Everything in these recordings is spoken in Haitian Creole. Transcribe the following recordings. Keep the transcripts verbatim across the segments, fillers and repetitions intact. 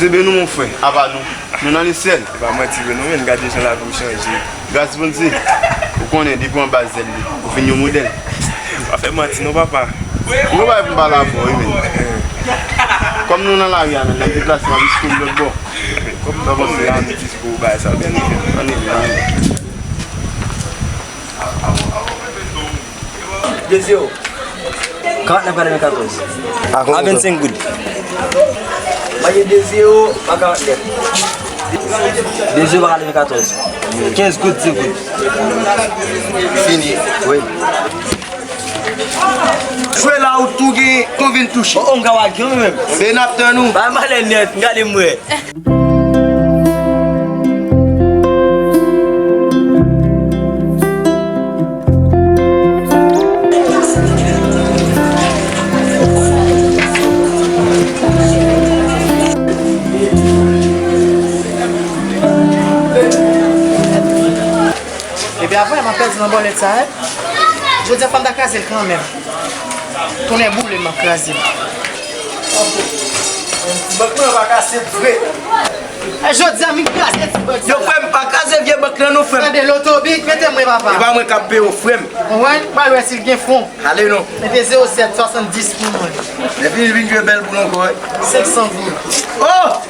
Ebe nou, mon frè, apa nou? Nou nan lesyèl. E pa manti vre non, men gade jan lavi w chanje. Gras Bondye, ou konnen, depi w anba zèl li, ou vin yon modèl. Pa fè manti non, papa. M gen bagay pou m pale avè w, wi, men. Kòm nou nan lari a, men, n ap deplase, m ap eskonm lòt bò. Kòm sa panse a, m dispo bagay sa, men. Ann rive, ann rive. De zewo. Karantnèf pa leve katòz. A vennsenk goud. Mwen gen de zewo pa karantnèf. De zewo pa leve katòz. Kenz goud, dis goud. Fini. Wi. Jwe la ou tou gen, tou vin touche. O, o, m ka wagyon menm. Enben n ap tann ou. Ba malè nèt, m gade m wè. Epi apre, m ap pèdi nan bòlèt sa, wi. Jodi a, fò m ta kraze l kanmenm. Tonnè boule m, m ap kraze l. Ti bank mwen pa kase vre. E jodi a, m kraze ti bank sa. Yo, frè m, pa kraze vye bank lan non, frè m. Tande, Lotobik, mete mwen, papa. E pa mwen k ap peye w, frè m. Ou wè, m pral wè si l gen fon. Ale non. Mete zewo sèt swasanndis pou mwen. Epi l vin jwe bèl boul ankò, wi. Senk san goud. Oh!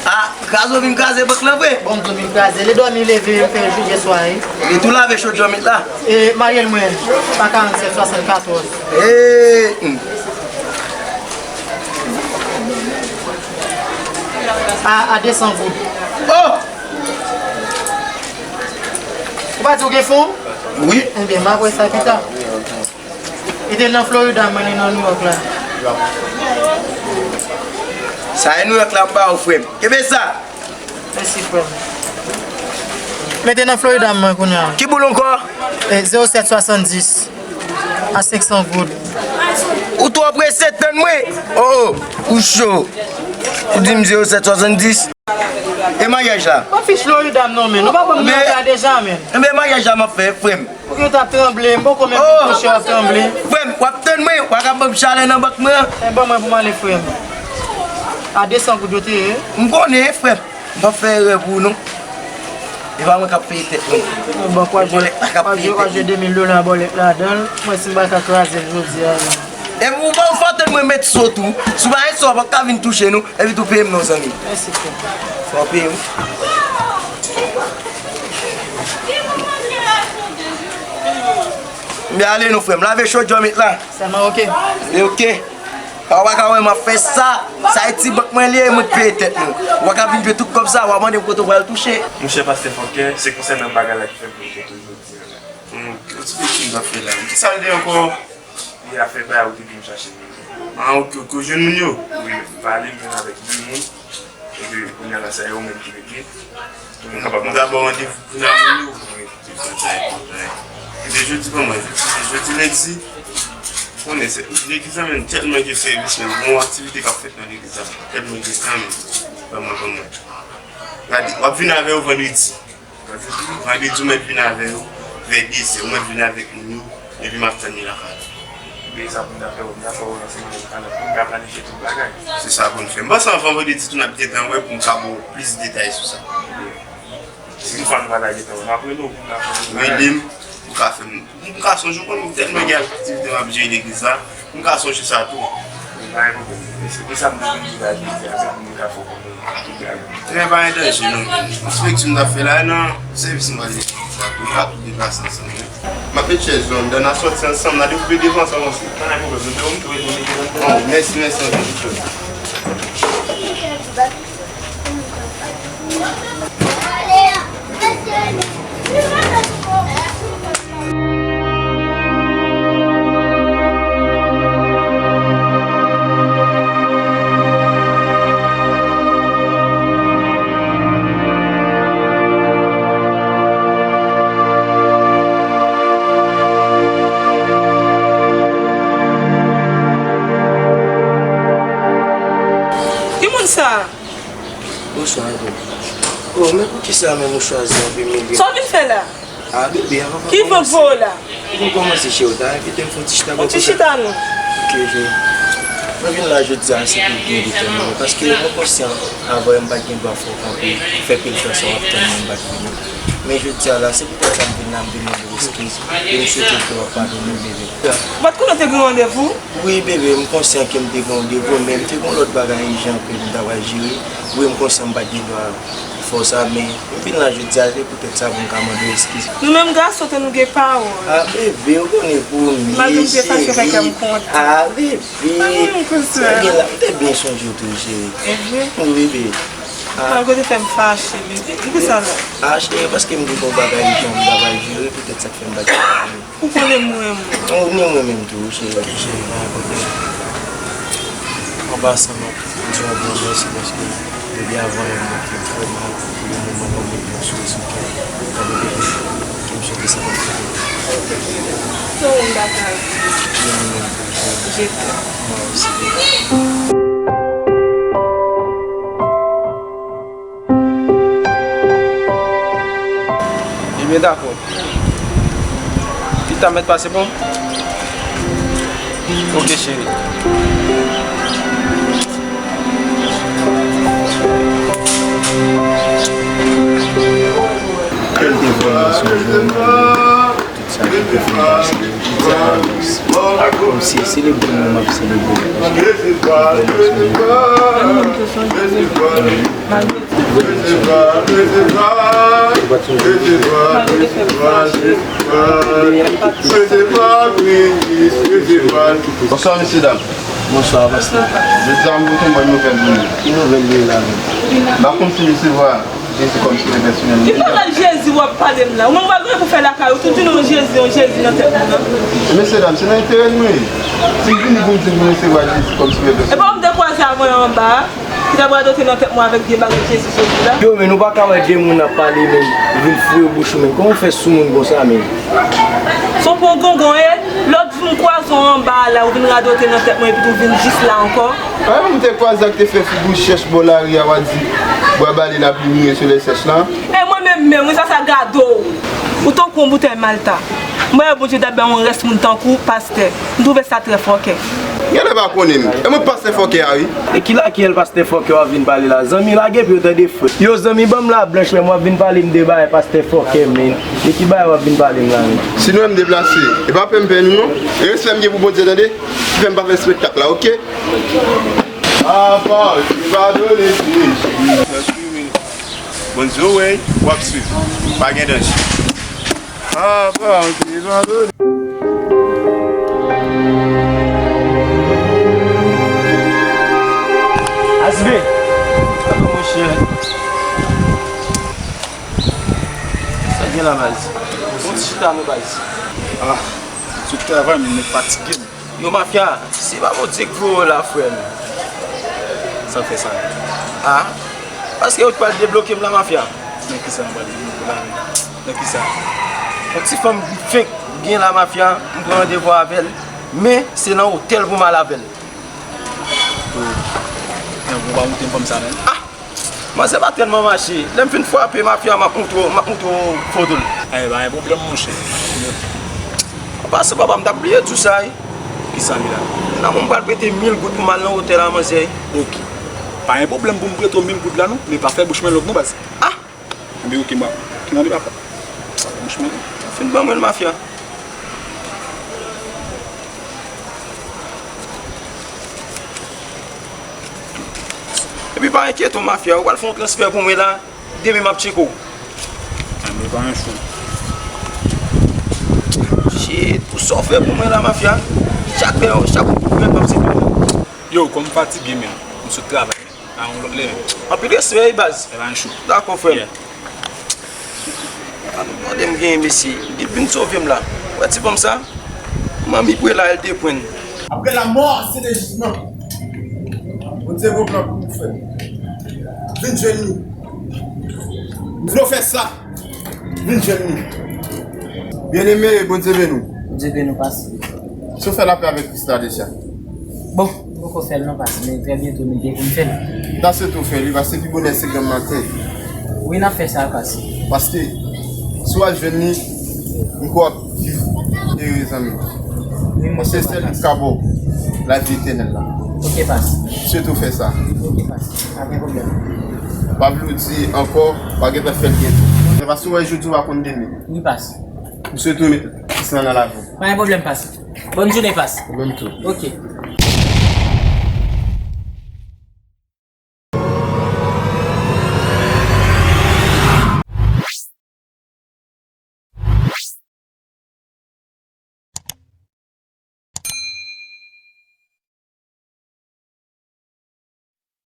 Ah, kraze w vin kraze bank lan vre? Bon, m tou vin kraze. Li dòmi leve, m fè jou yè swa, wi. Li tou lave cho djòmit la? E, marye l mwen, pa karannsèt swasannkatòz. Hey! A, a de san goud. Oh! Ou pa di w gen fon? Wi. Enben, m ap wè sa pita. Li te nan Florida, mwen li nan New York la. Sa e New York la m ba ou, frè m. Kenbe sa. Mèsi, frè m. Mete nan Florida mwen kounye a. Ki boul ankò? E, zewo sèt swasanndis a senk san goud. Ou twò prese, tann mwen. Oh, oh, ou cho. Ou di m zewo sèt swasanndis. E maryaj la? Mwen fich Florida m non, men. Nou pa ban m nan deja, men. Enben maryaj la m ap fè, frè m. Ou gen tan ap tranble, m poko menm touche w ap tranble. Frè m, w ap tann mwen, w a ka ban m chalè nan bank mwen an. E ban mwen pou m ale, frè m. A de san goud yo te ye. M konnen, frè m. M p ap fè erè pou ou non. E pa mwen k ap peye tèt mwen. Bon, w a jwe, w a jwe de mil dola bòlèt ladan l. Mwen si m pa ka kraze l jodi a la. Epi ou pa, ou fò tann mwen met so tou. Si w pa met so, w p ap ka vin touche nou. Epi tou peye m non, zanmi. Mèsi, frè. Fò w peye m. M ale non, frè m. Lave cho djòmit la. Sèlman, oke. E oke. Ou pa ka wè m ap fè sa. Sa e ti bank mwen li ye, mwen k peye tèt nou. Ou pa ka vin jwe tout kòb sa, w a mande m kote w pral touche. Monchè pastè Fòkè, se konsènan bagay la ki fè m vin kote w jodi a la. Hmm, yon ti peti m t ap fè la. Kisa l de ankò? E afè bagay ou te di m chache moun yo. Ah, oke, oke, ou jwenn moun yo? Wi, m pale m jwenn avèk de moun. Epi kounye a la, se yo menm ki regle. Mwen kapab mande. Ou ta ba w randevou pou moun yo? Wi, wi, wi. Epi jodi, kòman, jodi, jodi lendi, konnen se legliz la menm, tèlman gen sèvis, menm gen yon aktivite k ap fèt nan legliz la, tèlman gen tan, menm, ban mwen, ban mwen. Gade, w ap vin avè yo vandredi. Vandredi, ou mèt vin avè yo, vè de zè, ou mèt vin avèk moun yo, epi m ap tann li lakay ou. Ebyen, sa pou m ta fè, m ta fè w ranse mwen, m ka, m ka planifye tout bagay. Se sa pou n fè. M panse anvan vandredi tou, n ap gentan wè pou m ka ba w plis detay sou sa. Si toutfwa nou pa ta gentan wè, m ap rele w pou m ka fè w. Rele m, ou ka fè m. M ka sonje, ou konn tèlman gen aktivite m ap jere legliz la, m ka sonje sa tou. Men pa gen pwoblèm. Men se pou sa m te vin di w la jodi a, men pou m ka fè w konnen tout bagay. Ebyen, pa gen danje, non. Enspeksyon m t ap fè la, nan sèvis m pral legliz la tou, nou ka tou deplase ansanm, wi. M ap met chèz la anndan, n a sòti ansanm, n a dekoupe devan ansanm osi. Pa gen pwoblèm, nou te, nou te, nou te, nou te. Oh, mèsi, mèsi anpil, chèz. Ki moun sa a? Bonswa, Edo. Oh, men poukisa menm ou chwazi anvi milye? Sa w vin fè la? Ah, bebe, avan m kòmanse. Ki van k voye w la? Avan m kòmanse, cheri, w ta envite m fè yon ti chita bò kote a? Yon ti chita, non. Ok, cheri. Mwen vin la jodi a, se pou gen detèmine, paske mwen konsyan, avan, m pa t gen dwa fè w kanpe, fè pil tan san w ap tann mwen, m pa t vini. Men jodi a la, se poutèt sa m vin la, m vin mande w eskiz, e m swete ke w ap padone m, bebe. Ou pa t konnen w te gen yon randevou? Wi, bebe, m konsyan ke m te gen yon randevou, men m te gen yon lòt bagay ijan ke m ta pral jere. Wi, m konsyan m pa t gen dwa fè w sa, men m vin la jodi a, se poutèt sa pou m ka mande w eskiz. Nou menm gason tou, nou gen pawòl. A, bebe, ou konnen pwomi, cheri. Malgre m te fache, fè kè m kontan. A, bebe. Mwen menm konsa. Sa gen la, m te byen sonje w tou, cheri. E vre? Wi, bebe. A. Malgre w te fè m fache, bebe. Poukisa la? A, cheri, paske m te gen yon bagay ijan m ta pral jere, poutèt sa k fè m pa t gen tan. Ou konnen m renmen w. Ou konnen m renmen w tou, cheri, cheri, pa gen pwoblèm. An pasan, m ap di w yon gwo mèsi paske depi avan yè, mwen te vrèman pou le moman nan, mwen te sou sou kè. Tankou ke, ke m swete sa pa t fè. Se ou m pa ka di. Mwen renmen w tou, cheri. Je t'aime. Mwen osi. Ebyen, dakò. Pita mèt pase bon? Ok, cheri. Kèl te vrèman sonje w, malgre tout sa ki te fè m pase, tout sa k avans. Kòmsi e selebre mwen m ap selebre l, paske m vrèman sonje w. Malgre tout. Bonswa, mesye dam. Bonswa, pastè. Jodi a m pote yon bòn nouvèl pou nou. Ki nouvèl li ye la menm? M pa konn si resevwa Jezi kòm Sovè pèsonèl mwen. Ki parèy Jezi w ap pale m la? Ou menm ou pa gen anyen pou fè lakay ou, tout jounen yon Jezi, yon Jezi nan tèt ou nan. Mesye dam, se nan enterè nou ye. Si m vini pou m di nou resevwa Jezi kòm Sovè pèsonèl. Epa ou m te kwaze avan yo anba a, ki ta pral radote nan tèt mwen avèk vye bagay Jezi, Jezi la. Yo, men nou pa ka wè de moun ap pale, men vin foure bouch ou, men kòman w fè sou moun konsa, men? Se yon pon gongon ye, lòt jou m kwaze w anba a la, ou vin radote nan tèt mwen, epi tou vin jis la ankò. A, m te kwaze ak te fè figi w chèch bò lari a, w a di, bwa bale l ap li mouye solèy sèch la. E mwen menm menm, wi, sa sa gade w. Ou tankou yon boutèy Malta. M wè Bondye t ap bay yon rès moun tankou w, pastè. M twouve sa trè fòkè. Genlè pa konnen m. E mwen pastè fòkè a, wi. E ki lakèl pastè fòkè w ap vin pale la? Zanmi, lage pye w tande frè. Yo, zanmi, ban m la blanch, men w ap vin pale m de bagay pastè fòkè, men. E ki bagay w ap vin pale m la, men? Si nou wè m deplase, e pa pè m pè nou, non. E respè m gen pou Bondye, tande, ki fè m pa fè espektak la, oke? Apa w te padone m, Jezi. Bondye, w wè, w ap swiv. Pa gen danje. Apa w te padone m. Asbe. Apa monchè? Sa gen la, baz? Bon ti chita non, baz. Ah, sot travay, men nèg fatige m. Yo, mafya, se pa Bondye k voye w la, frè m. Sa w fè sa? Ah, paske yo t pral debloke m la, mafya. Nan kisa m pral debloke w la, men? Nan kisa? Yon ti fanm m fenk gen la, mafya, m pran randevou avè l, men se nan otèl pou m al avè l. Oh, nan gwo pa monte m fanm sa, men. Ah! Manzè pa tèlman mache. Lè m fin frape mafya, m ap montre w, m ap montre w foto l. Ay, pa gen pwoblèm, monchè. An pasan, papa, m t ap bliye di w sa, wi. Kisa, Mila? Nan, mwen, m pral prete mil goud pou m al nan otèl a manzè, wi. Oke. Pa gen pwoblèm pou m prete w mil goud la, non, men pa fè bouch mwen long, non, baz. Ah! Enben, oke, m ap. Ki mande, papa? Franchman, fin ban mwen l, mafya. Epi pa enkyete w, mafya, ou pral fè yon transfè pou mwen la, demen m ap tcheke w. Enben, pa yon chou. Shit, pou sa w fè pou mwen la, mafya. Chak lè, chak ou pou mwen, m ap se pou mwen. Yo, kòm m fatige, men, m sot travay. A yon lòt lè menm. Anpil respè, wi, baz. E pa yon chou. Dakò, frè m. Yeah. A nou tande m genyen, mesye. Li vin sove m la. Wè ti fanm sa? Manmi Prela, el te pran. Après la mort, c'est le jugement. Bondye gon plan pou nou, frè m. Vin jwenn nou. M vle w fè sa. Vin jwenn nou. Byeneme, Bondye beni w. Bondye beni w, pastè. Si w fè lapè avèk Kris la deja? Bon, m poko fè l non, pastè, men trè byento m gen pou m fè l. Ta swete w fè l, wi, paske pi bonè se granm maten. Wi, n ap fè sa, pastè. Paske, si w al jwenn li, m kwè w ap viv ere, zanmi. Wi, m kwè se sèl li k ka ba w lavi etènèl la. Ok, pas. M swete w fè sa. Ok, pas. Pa gen pwoblèm. Pa vle w di ankò, w a gentan fè l byento. Se paske w wè jodi w a konn demen. Wi, pas. M swete w met pis lan nan lavi w. Pa gen pwoblèm, pas. Bòn jounen, pas. Ou menm tou. Ok.